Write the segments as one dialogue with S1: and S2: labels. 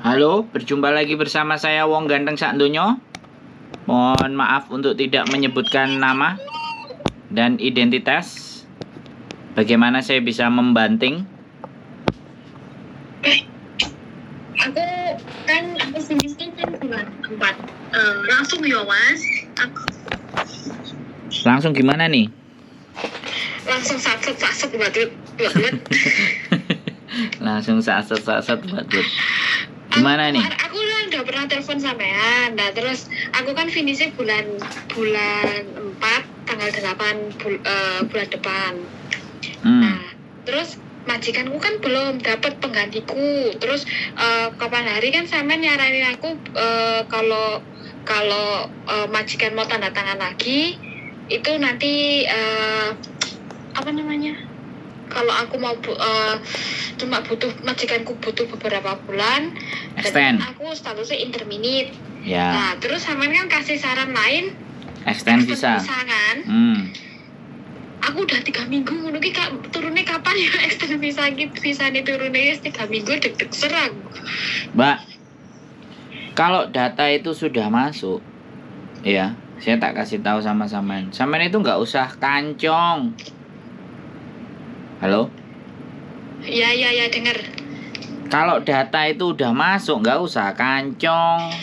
S1: Halo, berjumpa lagi bersama saya Wong Ganteng Sak Donya. Mohon maaf untuk tidak menyebutkan nama dan identitas. Bagaimana saya bisa membanting?
S2: Aku kan aku finishnya kan bulan 4. Langsung ya, Mas. Aku
S1: Langsung gimana nih?
S2: Langsung satset satset buat buat buat.
S1: Langsung satset satset buat buat. Gimana nih?
S2: Aku kan udah pernah telepon sampean. Nah, terus aku kan finishnya bulan bulan 4 tanggal 8 bulan depan. Nah, terus majikanku kan belum dapat penggantiku. Terus kapan hari kan sampean nyaranin aku kalau kalau majikan mau tanda tangan lagi itu nanti apa namanya? Kalau aku mau cuma butuh, majikanku butuh beberapa bulan dan
S1: Extend.
S2: Aku statusnya indeterminate.
S1: Ya,
S2: Nah, terus sampean kan kasih saran lain,
S1: extend visa.
S2: Visa kan? Aku udah 3 minggu ngono ki, Kak, turunnya kapan ya extend visa ki? Visa ini turunnya wis 3 minggu, deg-deg serang.
S1: Mbak, kalau data itu sudah masuk, ya, saya tak kasih tahu sama sampean. Sampean itu nggak usah kancong. Halo?
S2: Ya, denger.
S1: Kalau data itu udah masuk, nggak usah kancong.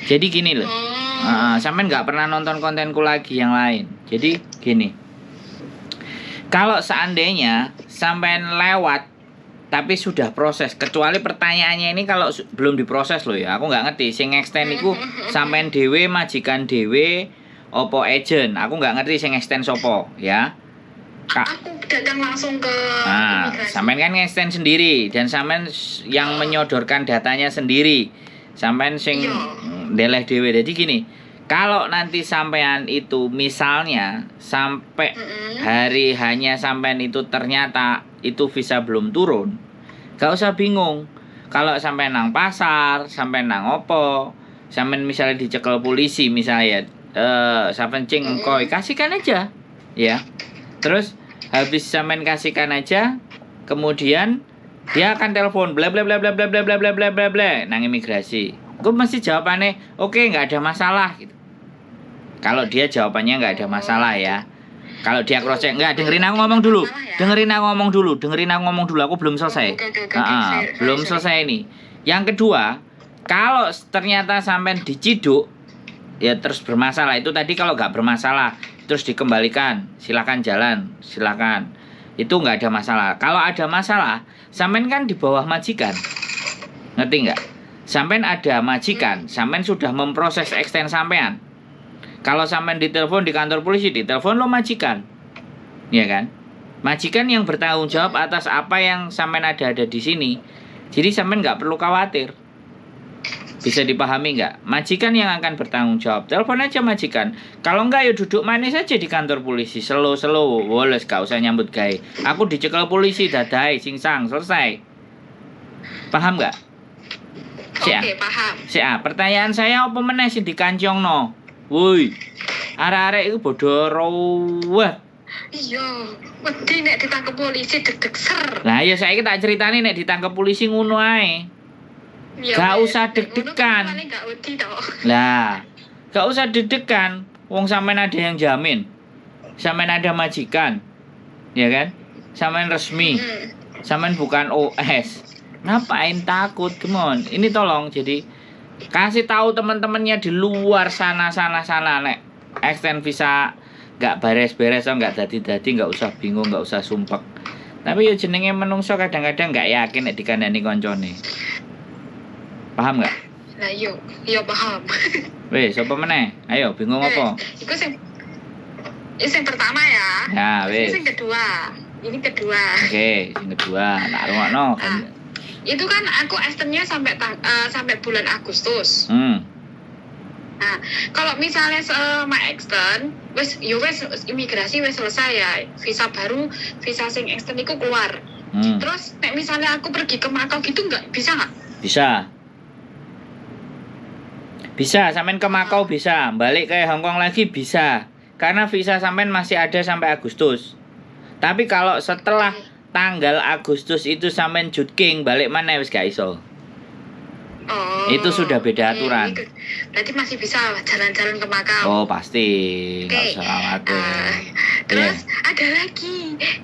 S1: Jadi gini loh.
S2: Oh.
S1: Sampean nggak pernah nonton kontenku lagi yang lain. Jadi gini. Kalau seandainya sampean lewat tapi sudah proses, kecuali pertanyaannya ini kalau belum diproses loh ya, aku nggak ngerti. Sing extend iku sampean dhewe, majikan dhewe, opo agent? Aku nggak ngerti sing extend sopo ya. Kak.
S2: Aku datang langsung ke
S1: Nah,
S2: imigrasi.
S1: Sampean kan nge-extend sendiri dan sampean yang menyodorkan datanya sendiri. Sampean sing ndeleh dhewe. Jadi gini, kalau nanti sampean itu misalnya sampai hari hanya sampean itu ternyata itu visa belum turun, gak usah bingung. Kalau sampai nang pasar, sampai nang opo, sampean misalnya dicekel polisi misalnya, sampean cing engkoi, kasihkan aja, ya. Terus habis sampean kasihkan aja, kemudian dia akan telepon bla bla bla bla bla bla bla bla bla bla bla nang imigrasi. Gue mesti jawabannya oke, nggak ada masalah gitu. Kalau dia jawabannya nggak ada masalah ya. Kalau dia cross check, nggak, dengerin aku ngomong dulu.
S2: Masalah ya?
S1: Dengerin aku ngomong dulu, dengerin aku ngomong dulu, aku belum selesai.
S2: Oke,
S1: Ah,
S2: sorry, sorry,
S1: belum
S2: sorry.
S1: selesai ini. Yang kedua, kalau ternyata sampean diciduk ya terus bermasalah, itu tadi kalau nggak bermasalah terus dikembalikan, silakan jalan, silakan. Itu nggak ada masalah. Kalau ada masalah, sampean kan di bawah majikan. Ngerti nggak? Sampean ada majikan, sampean sudah memproses extend sampean. Kalau sampean ditelepon di kantor polisi, ditelepon lo majikan. Ya kan? Majikan yang bertanggung jawab atas apa yang sampean ada-ada di sini. Jadi sampean nggak perlu khawatir. Bisa dipahami nggak? Majikan yang akan bertanggung jawab. Telepon aja majikan. Kalau nggak ya duduk manis aja di kantor polisi. Slow-slow, woles, gak usah nyambut gawe. Aku dicekel polisi, dadai, singsang, selesai. Paham nggak? Si A.
S2: Oke, paham.
S1: Si A, pertanyaan saya apa meneh sing dikancongno? Woi. Arek-arek iku bodoh ruwet.
S2: Iya, wedi nek ditangkep polisi, deg-deg ser.
S1: Lah ya saiki tak ceritani nek ditangkep polisi ngono ae.
S2: Ya,
S1: Gak
S2: wes.
S1: usah
S2: Nek ngono kan
S1: deg-degan.
S2: paling gak wedi toh.
S1: Lah, gak usah deg-degan. Wong sampean ada yang jamin. Sampean ada majikan. Ya kan? Sampean resmi. Sampean bukan OS. Ngapain takut? Come on. Ini tolong jadi kasih tahu teman-temannya di luar sana sana sana nek extend visa nggak beres-beres atau nggak dadi-dadi, nggak usah bingung, nggak usah sumpek. Tapi ya jenenge menungso kadang-kadang nggak yakin nek dikandani koncone. Paham nggak?
S2: Lah iya, iya paham.
S1: Wes, sapa meneh? Ayo, bingung apa?
S2: Iku sing ini sing pertama ya.
S1: Ya,
S2: Ini
S1: wes.
S2: sing kedua. Ini kedua.
S1: Oke, sing kedua, tak rungokno.
S2: Ah. Itu kan aku extendnya sampai bulan Agustus. Nah, kalau misalnya selama extend, wes yo wes imigrasi wes selesai ya, visa baru, visa sing extend itu keluar. Terus nek misalnya aku pergi ke Makau gitu nggak bisa nggak?
S1: Bisa. Bisa, sampean ke Makau bisa, balik ke Hong Kong lagi bisa. Karena visa sampean masih ada sampai Agustus. Tapi kalau setelah tanggal Agustus itu sampean jutking balik mana wis gak iso.
S2: Oh.
S1: Itu sudah beda aturan.
S2: Berarti masih bisa jalan-jalan ke Makau.
S1: Oh, pasti. Nggak
S2: Oke.
S1: usah khawatir.
S2: Terus ada lagi,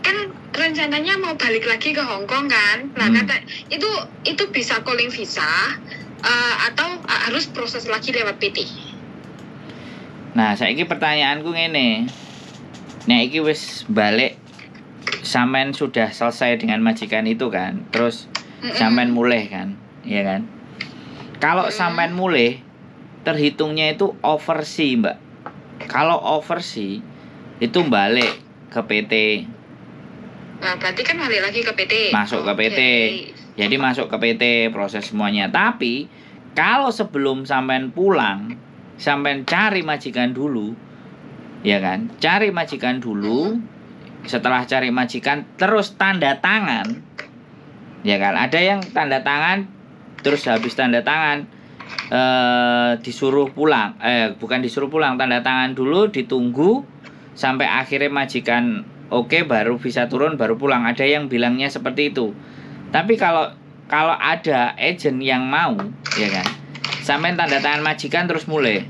S2: kan rencananya mau balik lagi ke Hong Kong kan? Nah, kata itu bisa calling visa atau harus proses lagi lewat PT.
S1: Nah, saiki pertanyaanku ngene. Nek iki wis balik, sampean sudah selesai dengan majikan itu kan, terus sampean mulih kan, iya kan? Kalau sampean mulih, terhitungnya itu oversea, Mbak. Kalau oversea itu balik ke PT.
S2: Nah, berarti kan balik lagi ke PT.
S1: Masuk ke PT. Jadi masuk ke PT proses semuanya. Tapi kalau sebelum sampean pulang, sampean cari majikan dulu, ya kan? Cari majikan dulu. Setelah cari majikan terus tanda tangan, ya kan? Ada yang tanda tangan terus habis tanda tangan disuruh pulang, bukan disuruh pulang, tanda tangan dulu, ditunggu sampai akhirnya majikan oke, baru bisa turun, baru pulang. Ada yang bilangnya seperti itu. Tapi kalau ada agent yang mau, ya kan, sampai tanda tangan majikan terus mulai.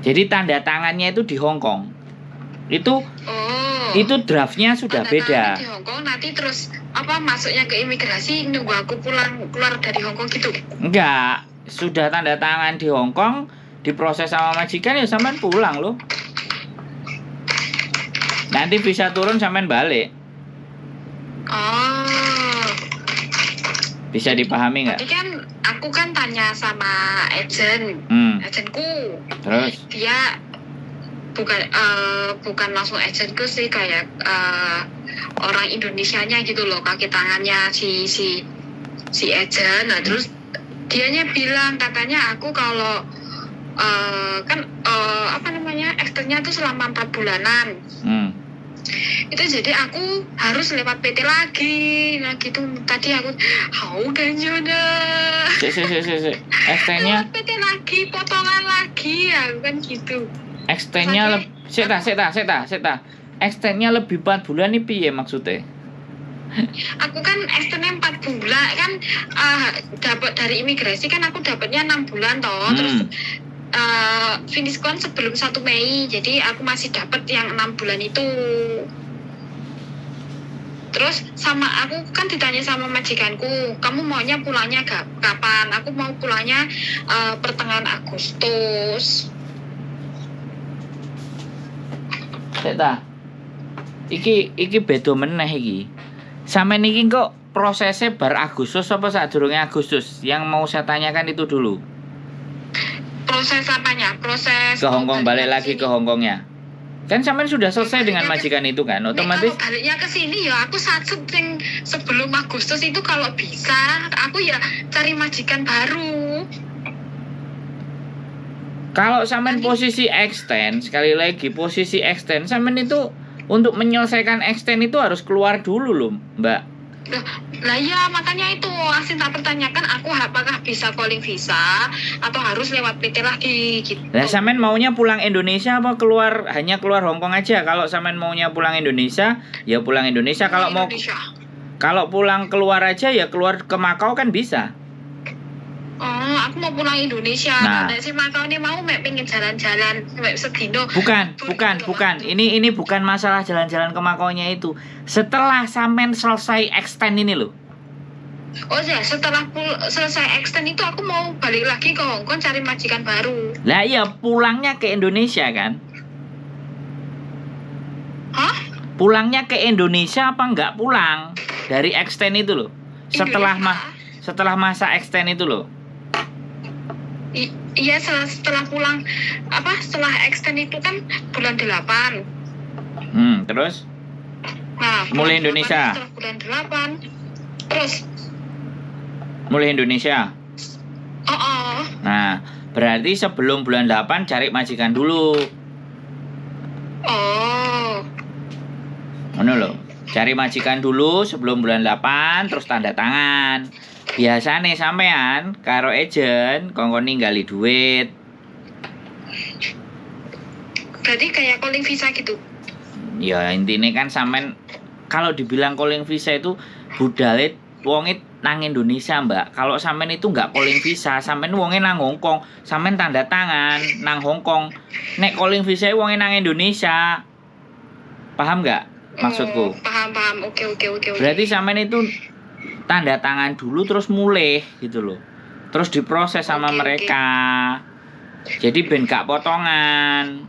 S1: Jadi tanda tangannya itu di Hong Kong. Itu itu draftnya sudah
S2: tanda
S1: beda.
S2: Di Hong Kong nanti terus apa masuknya ke imigrasi nunggu aku pulang keluar dari Hong Kong gitu?
S1: Enggak, sudah tanda tangan di Hong Kong, diproses sama majikan ya sampean pulang loh. Nanti bisa turun sampean balik.
S2: Oh.
S1: Bisa dipahami nggak?
S2: Tadi kan aku kan tanya sama agent, agentku.
S1: Terus?
S2: Dia bukan langsung agentku sih, kayak orang Indonesianya gitu loh, kaki tangannya si agent. Nah, terus dianya bilang katanya aku kalau apa namanya extendnya tuh selama 4 bulanan. Itu jadi aku harus lewat PT lagi. Nah gitu tadi aku hau ganjona.
S1: Si. Extendnya
S2: lewat PT lagi, potongan lagi ya kan gitu.
S1: Extendnya seta. Extendnya lebih 4 bulan nih piye maksudnya?
S2: Aku kan extendnya 4 bulan kan, dapat dari imigrasi kan aku dapatnya 6 bulan toh. Terus finish kon sebelum 1 Mei, jadi aku masih dapat yang 6 bulan itu. Terus sama aku kan ditanya sama majikanku, kamu maunya pulangnya kapan? Aku mau pulangnya pertengahan Agustus.
S1: Seta, iki beda meneh iki. Sampeyan iki kok prosesnya bar Agustus apa sadurunge Agustus? Yang mau saya tanyakan itu dulu.
S2: Proses apanya? Proses
S1: ke Hong Kong, balik lagi ke Hong Kongnya. Kan sampean sudah selesai dengan majikan itu kan, otomatis.
S2: Kalau baliknya ke sini ya aku saat sebelum Agustus itu kalau bisa aku ya cari majikan baru.
S1: Kalau sampean posisi extend, sekali lagi posisi extend, sampean itu untuk menyelesaikan extend itu harus keluar dulu loh, Mbak.
S2: Lah ya makanya itu Asin tak pertanyakan aku apakah bisa calling visa atau harus lewat PT lagi gitu.
S1: Nah, sampean maunya pulang Indonesia apa keluar hanya keluar Hong Kong aja? Kalau sampean maunya pulang Indonesia, ya pulang Indonesia. Kalau mau kalau pulang keluar aja ya keluar ke Makau kan bisa.
S2: Oh, aku mau pulang Indonesia.
S1: Nah,
S2: si Makau ini mau mek pengen jalan-jalan mek sedino.
S1: Bukan. Ini bukan masalah jalan-jalan ke Makaunya itu. Setelah sampean selesai extend ini loh.
S2: Oh ya, setelah selesai extend itu aku mau balik lagi ke Hong Kong cari majikan baru.
S1: Lah iya, pulangnya ke Indonesia kan?
S2: Hah?
S1: Pulangnya ke Indonesia apa enggak pulang dari extend itu loh? Setelah masa extend itu loh.
S2: Iya, setelah pulang setelah extend itu kan bulan 8.
S1: Terus?
S2: Nah,
S1: mulai Indonesia.
S2: 8, setelah bulan 8. Terus
S1: mulai Indonesia.
S2: Oh.
S1: Nah, berarti sebelum bulan 8 cari majikan dulu.
S2: Oh.
S1: Ngono loh. Cari majikan dulu sebelum bulan 8 terus tanda tangan. Biasane sampean karo agent kongkon ninggali duit.
S2: Berarti kayak calling visa gitu.
S1: Ya intinya kan sampean kalau dibilang calling visa itu budale wonge nang Indonesia, Mbak. Kalau sampean itu nggak calling visa, sampean wonge nang Hong Kong, sampean tanda tangan nang Hong Kong. Nek calling visa wonge nang Indonesia. Paham nggak maksudku?
S2: Oh, paham paham. Oke.
S1: Berarti sampean itu tanda tangan dulu terus mulih gitu loh. Terus diproses sama
S2: Oke.
S1: mereka. Jadi ben gak potongan.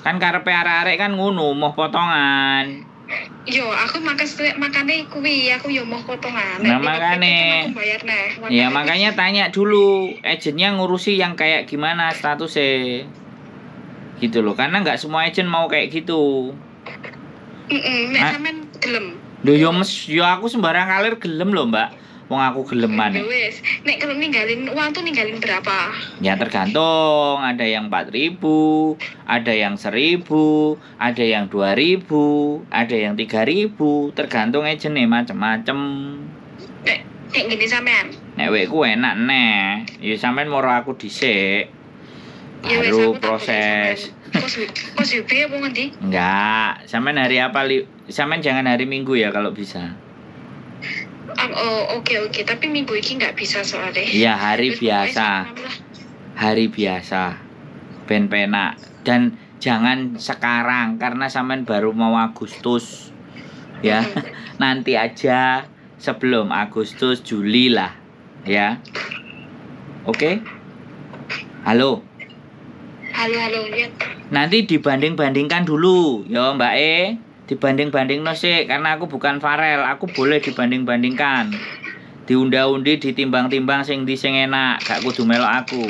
S1: Kan karepe arek-arek kan ngono, moh potongan.
S2: Yo, aku makan makane kuwi, aku yo mau potongan.
S1: Nah,
S2: Nek liwat
S1: makane.
S2: PT kan aku bayar neh.
S1: Ya makanya tanya dulu agentnya ngurusi yang kayak gimana statusnya gitu loh, karena nggak semua agent mau kayak gitu.
S2: Heeh, nek
S1: Ah.
S2: sampean gelem.
S1: Loh yo mes, yo aku sembarang kalir gelem loh, Mbak. Wong aku geleman.
S2: Ya wis, nek kalau ninggalin uang tuh ninggalin berapa?
S1: Ya tergantung, ada yang 4.000, ada yang 1.000, ada yang 2.000, ada yang 3.000, tergantung agentnya macem-macem.
S2: Nek nek gini sampean.
S1: Nek wekku enak neh, ya sampean moro aku dhisik.
S2: Ya wis,
S1: Baru
S2: aku tak
S1: proses.
S2: Kos kos UB apa ngendi?
S1: Enggak, sampean hari apa li? Sampean jangan hari Minggu ya kalau bisa.
S2: Oh, oke, tapi minggu ini nggak bisa soalnya.
S1: Iya, hari
S2: Wis, pokoknya
S1: biasa.
S2: sampean lah.
S1: Hari biasa. Ben penak dan jangan sekarang karena sampean baru mau Agustus. Ya, nanti aja sebelum Agustus, Juli lah, ya. Oke? Halo.
S2: Halo halo ya.
S1: Nanti dibanding-bandingkan dulu, ya Mbak E. Dibanding-bandingno sih, karena aku bukan Farel, aku boleh dibanding-bandingkan. Diunda-undi, ditimbang-timbang sing ndi sing enak, gak kudu melok aku.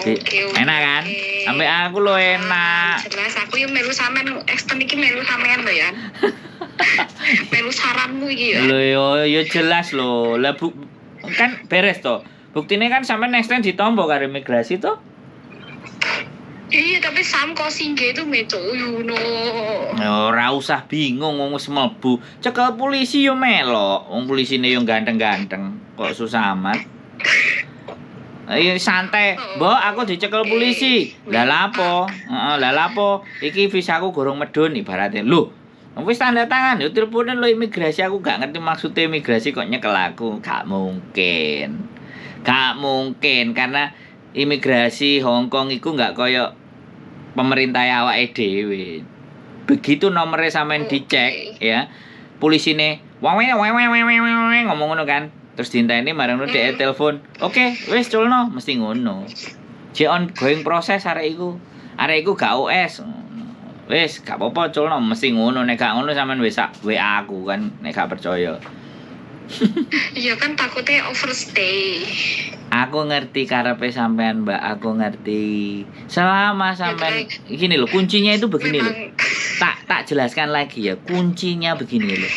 S2: Oke.
S1: Enak kan?
S2: Oke.
S1: Sampai aku lo enak.
S2: Ah, jelas aku yo melu sampean extend iki melu sampean lho ya. Melu saranmu iki ya.
S1: Lo yo yo jelas lo. Lah bu, kan beres toh. Buktine kan sampean next time ditompo karo imigrasi toh.
S2: Iya, tapi sam kok singge itu meco you know.
S1: Ora usah bingung wong wis mlebu. Cekel polisi yo melok. Wong polisine yo ganteng-ganteng. Kok susah amat. Ayo santai. Mbok, aku dicekel polisi. Lah lapo? Heeh, lah lapo? Iki visaku gorong medun ibaratnya. Loh, wis tanda tangan yo teleponen lo imigrasi, aku gak ngerti maksudnya imigrasi kok nyekel aku. Gak mungkin. Gak mungkin karena imigrasi Hong Kong iku gak koyo pemerintah awake dhewe. Begitu nomornya sampean dicek ya, polisine wang wang wang wang wang wang wang ngomong ngono kan. Terus diinteni marang ngono dhek telepon. Oke, wis culno, mesti ngono. Jek ongoing proses arek iku. Arek iku gak OS. Wis gak apa-apa culno, mesti ngono. Nek gak ngono sampean wis WA aku kan nek gak percaya.
S2: Iya kan takutnya overstay.
S1: Aku ngerti karepe sampean, Mbak, aku ngerti. Selama sampean gini loh, kuncinya itu begini loh. Tak jelaskan lagi ya, kuncinya begini loh.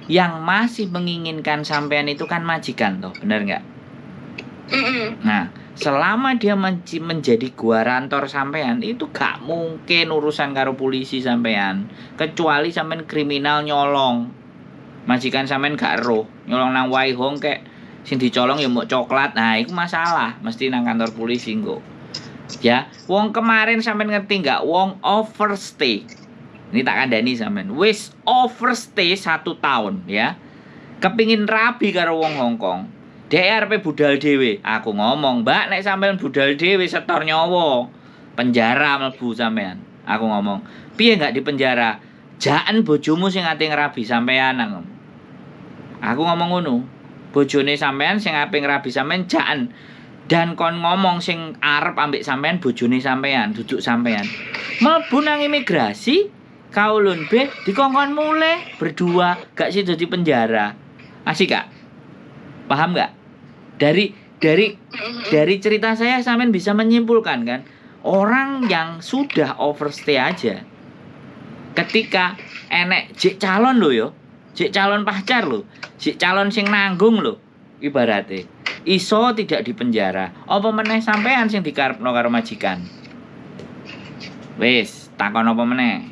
S1: Yang masih menginginkan sampean itu kan majikan toh, bener nggak? Nah, selama dia menjadi guarantor sampean itu gak mungkin urusan karo polisi sampean, kecuali sampean kriminal nyolong. Majikan sampean gak roh, nyolong nang Wai Hong kek sing dicolong ya mau coklat. Nah, itu masalah, mesti nang kantor polisi engko. Ya, wong kemarin sampean ngerti nggak wong overstay. Ini tak kandani sampean. Wis overstay 1 tahun ya. Kepingin rabi karo wong Hong Kong. Dhek arepe budal dhewe. Aku ngomong, "Mbak, nek sampean budal dhewe setor nyawa. Penjara mlebu sampean." Aku ngomong, "Piye nggak di penjara? Jaken bojomu sing ate ngrabi sampean." Aku ngomong ngono. Bojone sampean sing ape ngrabi sampean jaken. Dan kon ngomong sing arep ambek sampean bojone sampean, duduk sampean. Mlebu nang imigrasi, Kowloon B dikongkon mulih berdua, gak sih di penjara. Asik gak? Paham gak? Dari cerita saya sampean bisa menyimpulkan kan, orang yang sudah overstay aja ketika enek jek calon lo yo, jek calon pacar lo, jek calon sing nanggung lo, ibaratnya iso tidak dipenjara. Apa meneh sampean sing dikarepno karo majikan? Wis, takon apa meneh?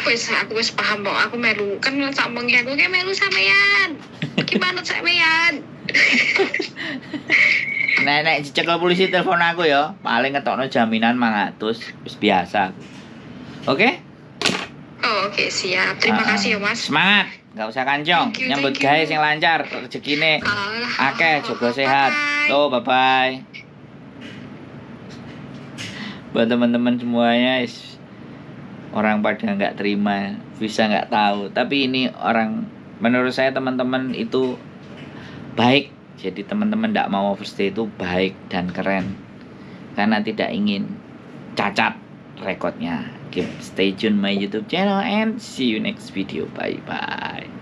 S2: Wis aku wis paham kok, aku melu kan sak wengi aku ki melu sampean. Ki manut sampean.
S1: Nek nek dicekel polisi telepon aku ya, paling ngetokno jaminan 500, wis biasa. Oke?
S2: Oh, oke, siap. Terima kasih ya, Mas.
S1: Semangat. Nggak usah kancong.
S2: Thank you,
S1: Nyambut
S2: thank you.
S1: gawe sing lancar, rezekine
S2: Alah,
S1: akeh, jogo sehat.
S2: Bye.
S1: Tuh, bye bye. Buat teman-teman semuanya, orang pada nggak terima, bisa nggak tahu. Tapi ini orang, menurut saya teman-teman itu baik. Jadi teman-teman nggak mau overstay itu baik dan keren, karena tidak ingin cacat rekodnya. Keep stay tune my YouTube channel and see you next video. Bye bye.